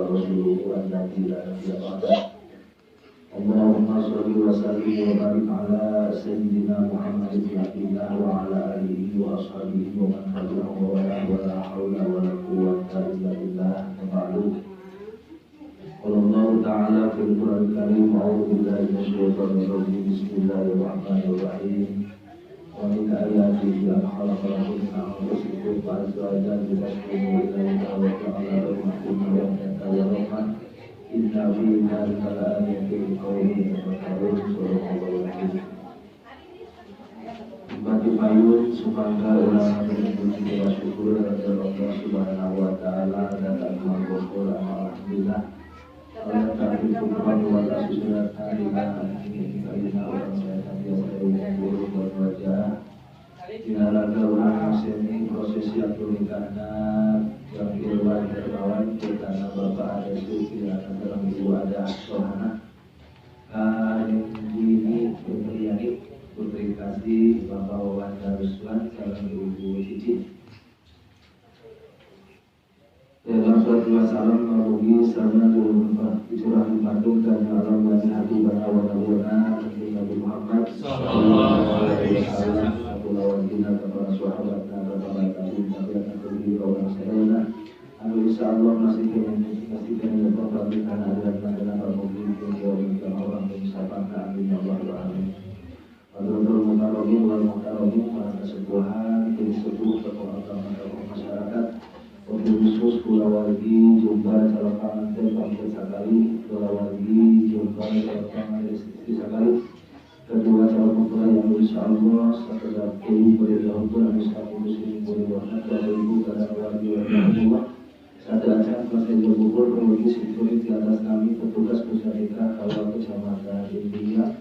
wa rasuluhu alladzi la nabiyya ba'dahu. Allahumma sholli wa sallim wa barik ala sayyidina Muhammad ibn Abdillah wa ala alihi wa ashabihi wa man tabi'ahu wa la hawla wa la quwwata illa billah. Wa ba'du. Qala Allahu ta'ala fil Qur'anil Karim, a'udzu billahi minasy syaithanir rajim, bismillahirrahmanirrahim. Wa min ayatihi an khalaqa lakum min anfusikum azwajan litaskunu ilaiha wa ja'ala bainakum mawaddatan wa rahmah. Inna fi dzalika laayatin liqaumin yatafakkarun. Shadaqallahul adzim. Bagi payun supaya urang berpuji syukur kepada Allah Subhanahu wa taala dan alhamdulillah alhamdulillah. Allah ta'ala wa ta'ala ini karena orang saya biasa guru berwajah dinaraga urang seni prosesi atau nikahna yang Irwan Hermawan karena bapak ada Sufi anak dalam ibu ada Sohana ini Putri Putri Kasih Bapak Wawan Daruswan salam Ibu Cici. Dalam surat salam merugi sama dicurahkan Bandung dan alam dan hati banawan Nabi Muhammad sallallahu alaihi wasallam kulawan dina kepada sahabat dan kepada tabi'in tabi'in tabi'in orang sadayana anu insyaallah masih kena perhatikan adalah adalah mungkin orang yang amin ya Allah amin. Hadrotul mukarramin wal mukarramin para kesepuhan sepuh tokoh agama tokoh masyarakat khusus kulawargi jumpa calon pengantin pengantin sekali kulawargi jumpa calon pengantin istri sekali kedua calon mempelai yang insya Allah sekedar ibu berilah pun muslim berilah bapak ibu kadang wargi warga satu acara selesai berbukur pergi sikurit di atas kami petugas pusat kawal kecamatan India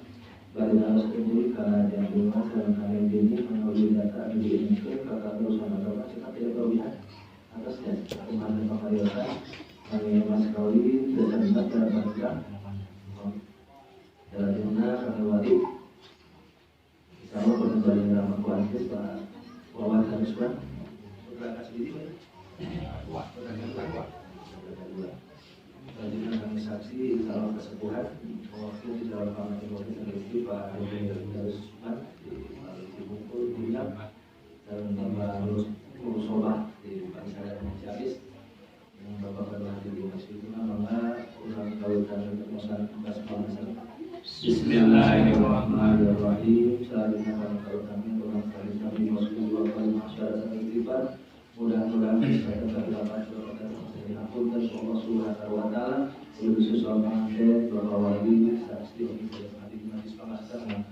bari harus kembali karena yang rumah sedang kalian ini melalui data di Indonesia kakak terus sama cepat tidak berlebihan atasnya kemarin penghayatan kami mas kali dan bangga dalam dimana kami wali sama pengembalian ramah kuantis Pak Wawan Darusman putra kasih diri Pak putra kedua selanjutnya kami saksi salam kesepuhan mewakili di dalam pangan wakil Pak Darusman di Bungkul Dunia dan Bapak Musobah di Pansara Ciamis yang Bapak Bapak di Masjid Mangga ulang kawitan mosan basma. Bismillahirrahmanirrahim. Selanjutnya kalau kami ulang kali kami Rasulullah masyarakat istighfar mudah-mudahan bisa dapat dan Allah Subhanahu wa taala khusus soal pengantin Bapak Wali saksi hadir majlis pengasahan.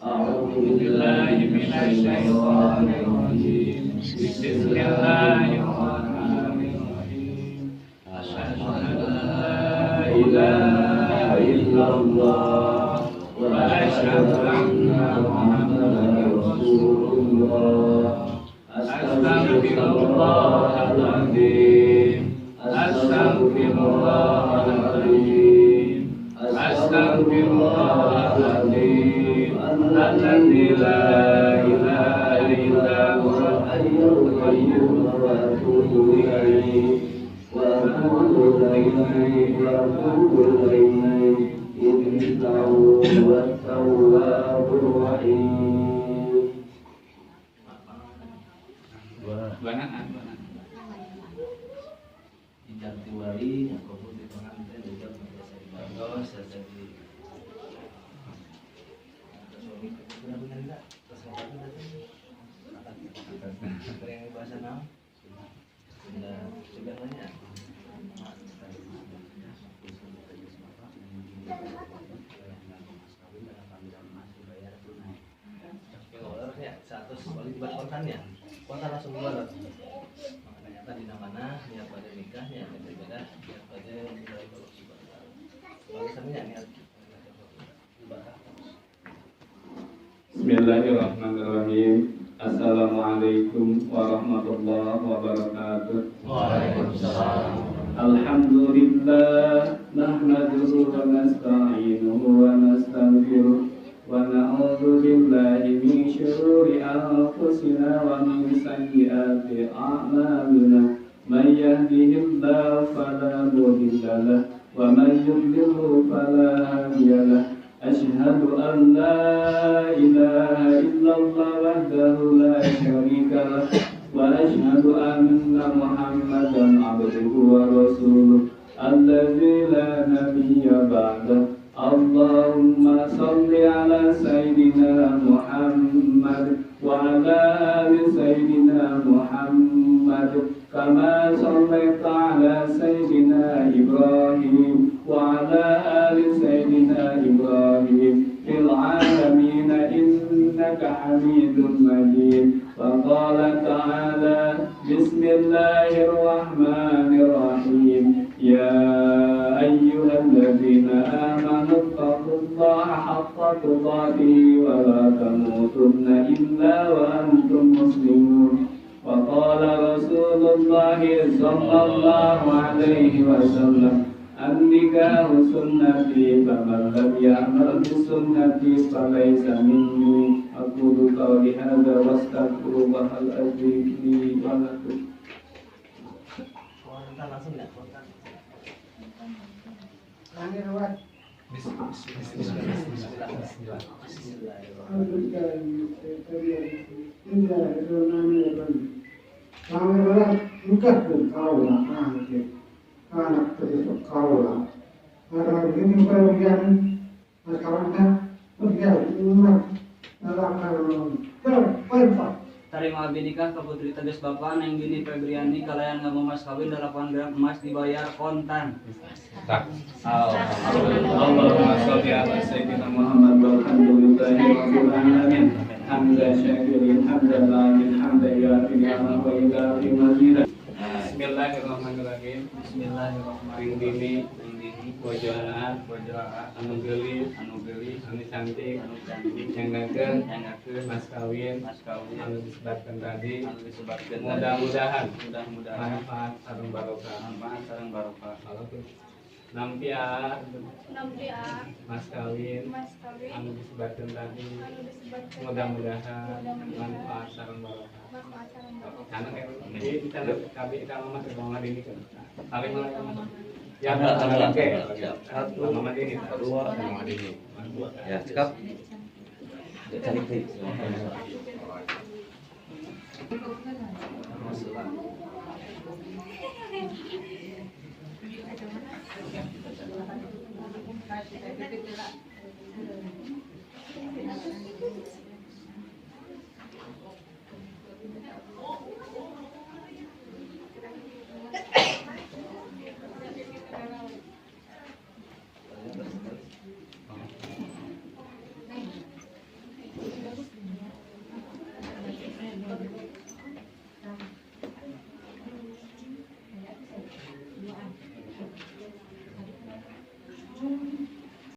A'udzu billahi minasyaitonir rajim. Bismillahirrahmanirrahim. Asyhadu an la ilaha illallah wa asyhadu anna Muhammadar rasulullah. Astaghfirullahaladzim. Astaghfirullahaladzim. Astaghfirullahaladzim. Alladzi la ilaha illa huwal hayyul qayyum wa atubu ilaihi wa atubu ilaihi wa atubu ilaihi innahu huwat tawwabur rahim. Dijanti wali kabul di pengantin udah biasa dibantos jadi benar-benar enggak terus yang bahasa naon sudah sudah nanya satu wali dibuat kontan ya kontan langsung dua ternyata di mana niat pada nikahnya niat ibadah niat pada mulai kalau bagaimana niat ibadah. Bismillahirrahmanirrahim. Assalamualaikum warahmatullahi wabarakatuh. Waalaikumsalam. Alhamdulillah nahmaduhu wa nasta'inuhu wa nastaghfiruh wa na'udzu billahi min syururi anfusina wa min sayyiati a'malina. May yahdihillahu fala mudilla له ومن يضلله فلا هادي له. أشهد أن لا إله إلا الله وحده لا شريك له وأشهد أن محمدا عبده ورسوله الذي لا نبي بعده. اللهم صل على سيدنا محمد وعلى آل سيدنا محمد كما صليت على سيدنا إبراهيم وعلى آل سيدنا إبراهيم في العالمين إنك حميد مجيد. وقال تعالى: بسم الله الرحمن الرحيم، يا أيها الذين آمنوا اتقوا الله حق تقاته ولا تموتن إلا وأنتم مسلمون. وقال رسول الله صلى الله عليه وسلم: النكاح سنتي فمن لم يعمل بسنتي فليس مني. أقول قولي هذا واستغفر الله العظيم لي ولكم. Tarima abdi nikah ka putri tegas bapak Neng Dini Febriani kalayan nganggo mas kawin 8 gram emas dibayar kontan. Allahumma sholli ala sayyidina Muhammad walhamdulillahi rabbil alamin. Hamdan syakirin hamdan lamin hamdan yuafi ni'amahu wa yukafi mazida. Bismillahirrahmanirrahim. Bismillahirrahmanirrahim. Dini wajah anu geulis anu cantik nyanggakeun mas kawin anu disebatkeun tadi, mudah-mudahan manfaat sareng barokah. Nampi mas kawin anu disebatkeun tadi, mudah-mudahan manfaat sareng barokah. Ya, oke. Satu, dua, ya, cekap. Cari klik.